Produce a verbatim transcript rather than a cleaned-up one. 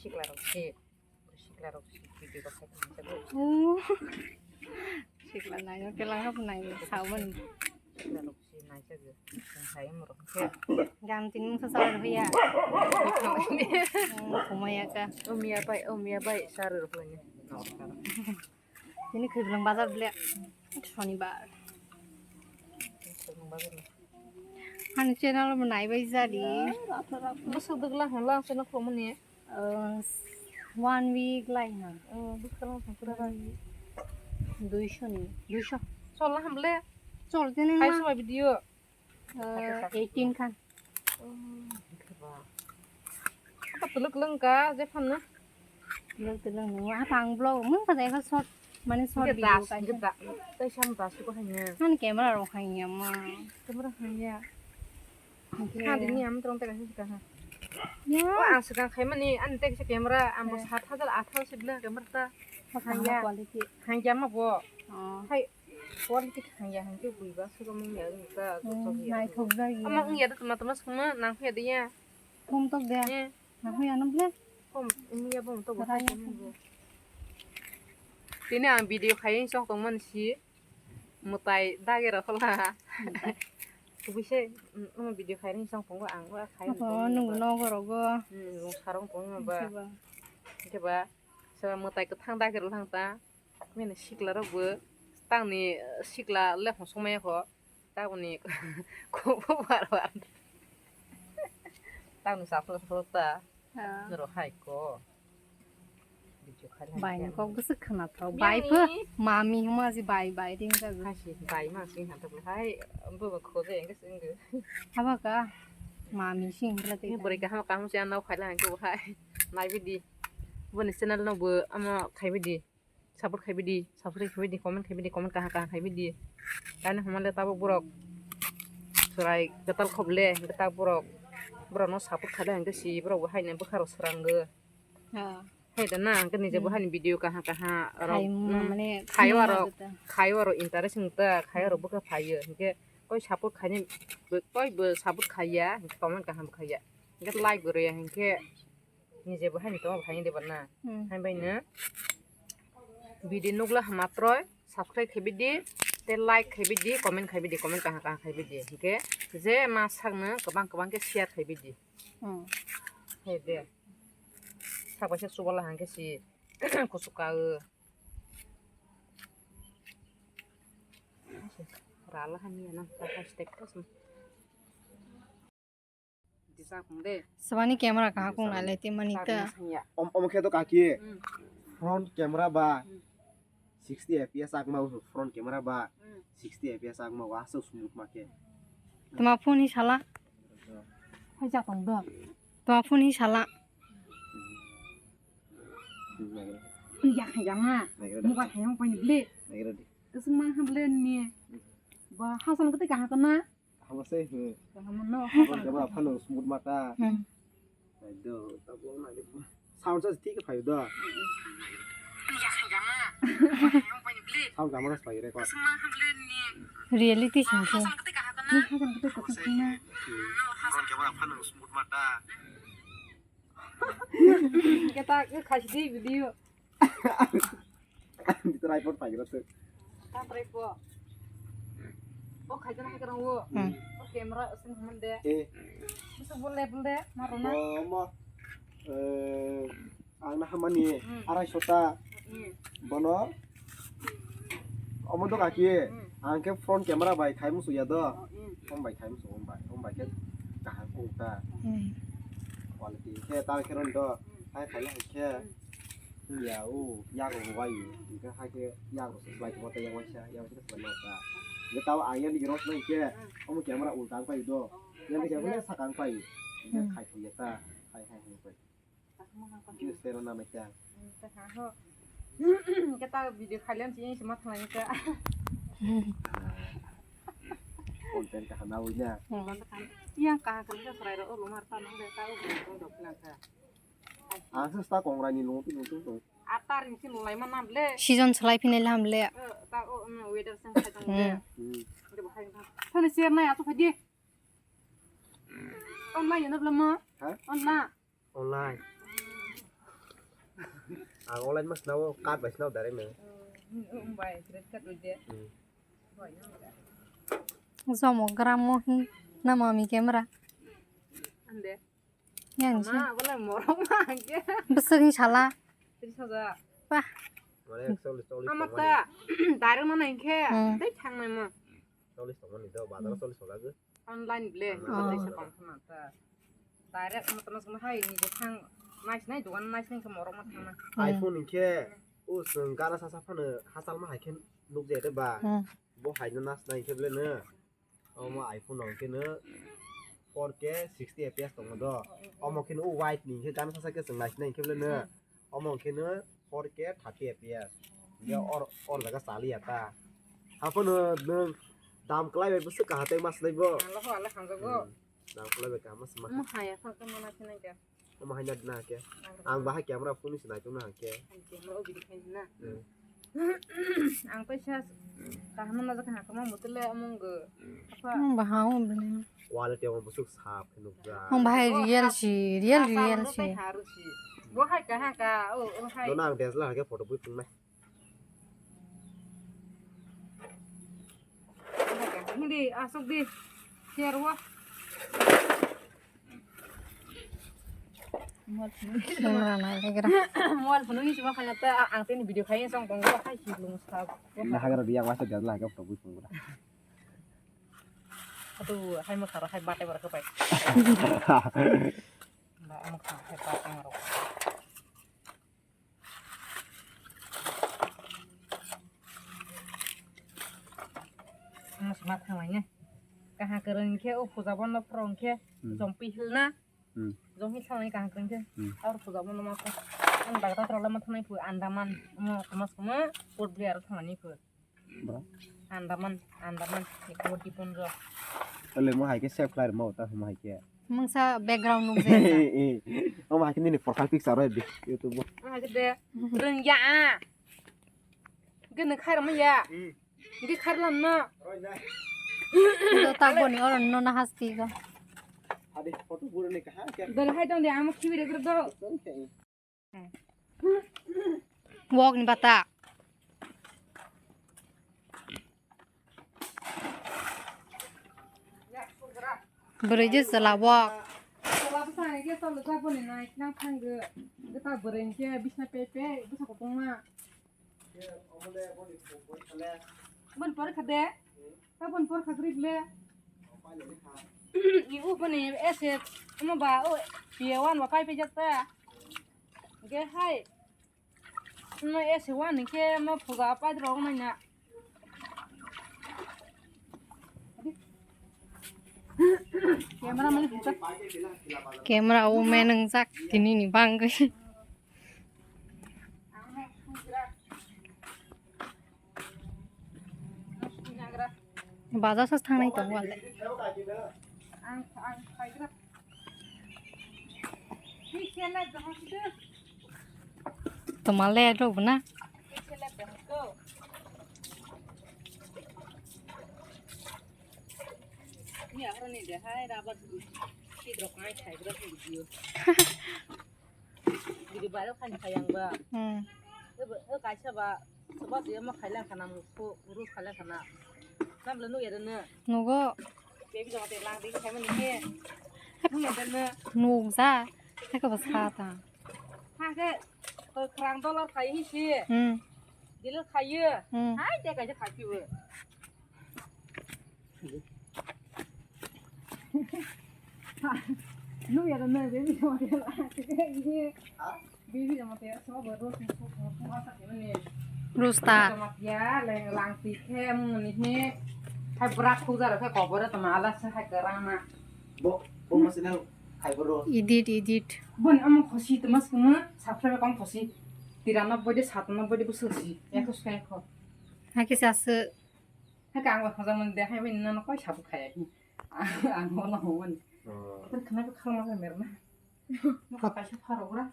Sikla rok si, sikla rok si, video rok khai tong jago. Oh. Sikla nai, kela kap nai, sawan. Sikla rok si nai jago. Tong sai mo rok khe. Gam tin mung sa sa rok ya. Oh, kumaya ka. Oh, miya bai, oh, miya bai, sa rok ni. Tini Khaibelang bazar ble. Shonibar. Ani channel bo nai bai jari. Bwswk dwgla hwnla ang channel khumuni. Uh, one week lai ha. Oh, bwswk lang thang kura bai. Duisho ni, duisho. Chol na hamle. Chol tini hai ma. Suma video. Uh, eighteen khan. Apa tuluk lengka je phan na? Tuluk tuluk nung apa ang vlog mung ka jai ka short mane short video ka. Geda, geda. Tai sam das ko hanya. Han camera ro hanya ma. Camera hanya. Ha dini am trong ta ka ha. Ya. Oh, ang sekarang khai mani an tek se camera am bo sat hajar atharo se bla camera ta. Hanya. Quality. Hanya ma bo. Oh. Hai. Quality hanya hingke buiba sugamung ya wngkha. Hmm, joto ya. Naithok jagwi. Ama wngya da tuma tuma songma nangkhe de ya. Kom tok de. Eh. Nangkhe ya nang ble. Kom wngya bong tok. Tini ang video khai song tongmani si mwtai dage rok la. Kubui se, mm, video khai song tongo ang wa khai. Oh, nung nogo rogo. Hmm, nung sarong tongo ba. Keba. Keba. Sa mwtai kwthang dage rok lang ta. Mene sikla rok bo tangni, eh, sikla lephang somaya kho taboni kokbo bar bar tangni sapla sapla ta. Ah. Norok hai ko. Video khai lang. Bai ni kok bwswk khwnathok. Bai pho mami hwnma si bai bai ring jago. Hai si bai ma sing han tabla hai bo bo khoje engke sing. Haba ka mami sing bla te. Ni bwrwi kaham kaham se anw khai lang ko hai. Nai bidi. Boni channel no bo ama khai bidi. Support khai bidi, subscribe khai bidi, comment khai bidi, comment kaham kaham khai bidi. Tani hwnmale tabuk borok chwrai kwtal khop le, hwnkhe ta borok, borokno support khaile hwnkhe si borok bo haino bwkha rok swrango. Ha. Hai da na, hwnkhe nije bo haino video kaham kaham rok, khai mm, mane khai warok, khai warok interest wng ta, khai warok bwkha phaio, hwnkhe koi support khaini, koi bo support khaiya, hwnkhe comment kaham bo khaiya, hwnkhe like bo rwya, hwnkhe Nije bo haini tongo, bo haini de bana. Hmm. Hai bai no video nukla hama troi, subscribe khai bidi, te like khai bidi, comment khai bidi, comment kaham kaham khai bidi. Hingke je ma sakno kwbang kwbang khe share khai bidi. Hmm. Hai de. Sak bai se chubala hangke si kuchuk ka o. Rala hani na ta hashtag ta. Swbani camera kaham kung nai lai tei mani ta. Om, omo khe to kaki. Hmm. Front camera ba. Hmm. Sixty F P S akma front camera ba. Hmm. Sixty F P S akma wa so smooth ma khe. Tma phone hi sala. Hai ja tong do. Tma phone hi sala. Hmm. Ya ya ma. Mobile hayong pani ble. Kusung ma ha ble ni. Ba hasan kete kaham kana. Kaham se, hmm. Kaham no. Phone camera phano smooth mata. Hmm. Aduh, tabuk na di. Sound sa thik phai do. Sound camera phai record. Reality sing khe. Phone camera phano smooth mata. Kita ke khasi di video. Di tripod pagira tu. Ta tripod. Bo khaidana hai karang wo. Hmm. Bo camera asin hande. Eh. Bisa bo level de, marona. Bo mo, eh, ang na hamani, hmm, arai sota. Hmm. Bono. Omo do kaki. Hmm. Ang ke front camera bai khai musu ya do. Oh, hmm. Om bai khai musu, om bai. Om bai ke kaham kung ta. Hmm. Quality ke tal ke ron do. Hmm. Hai khai hai ke. Hmm. Ya, o, yago bo bai, hingke hai khe yago se slai tongma tei yang waisa, yang waisa slai ma sa. Hingke tao ang yang digi rok hingke, omo camera ulta ang pai do. Yang digi rok sakang pai. Hingke khai thung ya ta, hai, hai, hai, pai. Hingke style na mai ta. Hingke ta video khailam si yang sima thanglai ka. Content kaham na ui na. Yang kaham kaham ka serai ro, o lomar ta nang de ta o dok nang ka. Ang se sta kongrai ni nung tu nung tu. Atar ring si nung lai ma nam le. Season salai phinai lam le. Eh, ta o, mm, weather sang khai tong le. Hmm. Hmm. Ade bahai na. Thani share nai atu phadi. Online na bla ma? Ha? Online. Online. Ang online mas nao card bai sinao direct no. Hmm, hmm, bai, credit card bai de. Hmm. Zomo gram mo hi na mami camera. Ande. Yang si. Ma, wala morong ma angke. Beseng sala. Tris hajar. Wah. Mane ekchollis, chollis. Ama tongmani. Ta, direct mana angke. Hmm. Tei thang nai ma. Chollis tongmani do, bazar chollis tong lagi. Online ble, online. Oh. Tei sa pang sama ta. Direct ama tama sama hai, ni je thang, nai sinai, dukan nai sinai ke morong ma thang na. Hmm. iPhone angke, o seng gana sasa phano hachal ma hai khe nuk je te ba. Hmm. Bo hai no nas nai khe ble no. Omo iPhone rok khe no four K sixty F P S tongo do. Omo khe no white ni khe gana sasa khe chwng naisinai khe ble no. Omo khe no four K thirty F P S. Ya or, or jaga chali ya ta. Haphano nwng dam kwlai bai bwswk kaha tei ma swlai bo. Ang lo ho, ang lo hamjago. Hmm. Dam kwlai bai kaha ma swma. Omo hai ya, phang tongma naisinai khe. Omo hai na dina khe. Ang bahai camera phone ni se naitung na khe. Ang camera o bidi khe na. Hmm. Ang paisa kaham na jak ha kama mutule among go. Apa? Ang bahai o bini. Quality o busuk sap khe nukja. Ang bahai real si, real, real si. Bo hai kaha ka, o, o hai. Dona ang D S L R khe photo bui phungnai. Hindi, asok di. Share wa. Camera na legra. Mobile phone ni sima khanya ta ang tini video khai song tong ko khai si lung sa. Na hagra dia wasa dia la ga photo bui phone. Atu hai ma khara hai bate bara ka pai. Ba am kha hai bate maro. Mas mat khamai ne. Kaha kwrwng khe o puja bono phwrwng khe Hmm. Jompi hilna. Hmm. Jompi thalani kaha kwrwng khe. Hmm. Ar puja bono ma kho. Ang bagta thalai ma thanai phu Andaman. Mo mas ma Port Blair thalani phu. Bro. Andaman, Andaman, Nicobar Dipondro. Ole mo hai khe save khlai rwma ta mo hai khe. Mungsa background nung je. Eh, eh. O ma hai khe nini profile picture rw di YouTube o. Mo hai khe de rwngya a. Gwnwi khairokma ya. Hmm. Gwnwi khairokma no. Rw nai. Do ta boni oro no na hasti go. Adi photo buro ni kaha khe. Dol hai tong de amo khibi de gro do. Tong khe. Wok ni bata. Bwrwi je chwla wok. Chwla bwsa hai khe chwla jak boni nai nang thang go. Gita bwrwi hwnkhe bisna pe pe bwsa kutung ma. Bon porikha de. Ta bon porikha gri ble. Ni u boni ese mo ba o P A one ba pai pe jak ta. Ge hai. No ese one ke mo phuga pa dro nai na. Camera mani phuga. Camera o menang jak tini ni bangwi. Bajar sa thangnai tongo ale. Toma le rok na. Bini bai o khaini khai ang ba. Hmm. O, o kaisa ba, soba se mo khai lang khana, mo pho, uru khai lang khana. Nam le nuk ya de ne. Nugo. Baby jama te lang de khai mani ke. Nuk ya de ne. Nuk ja. Hai ka ba sa ta. Ha ke, ko khrang dollar khai hi si. Hmm. Dilo khai ye. Hmm. Hai te kaisa khai pi we. Nung ya dong, baby, sama dia lah. Ini, baby sama dia, semua baru semua semua semua sak ini. Rusta. Sama dia, leng lang tikhe, mung ni he. Hai brak puja rakhe kobor tama alas hai karang na. Bo, bo masih nang hai bro. Edit, edit. Bon amo khosi temas kuma, subscribe kong khosi. Tirano bode, satano bode, bususi. Ekos kai kho. Hai kisa se. Haka ang ba khajak mani de, hai bai nang koi sabu khaya hi. Ang bo no hon. Oh. Kan khana ko khang ma mer na. No ka kaisa pharo gra.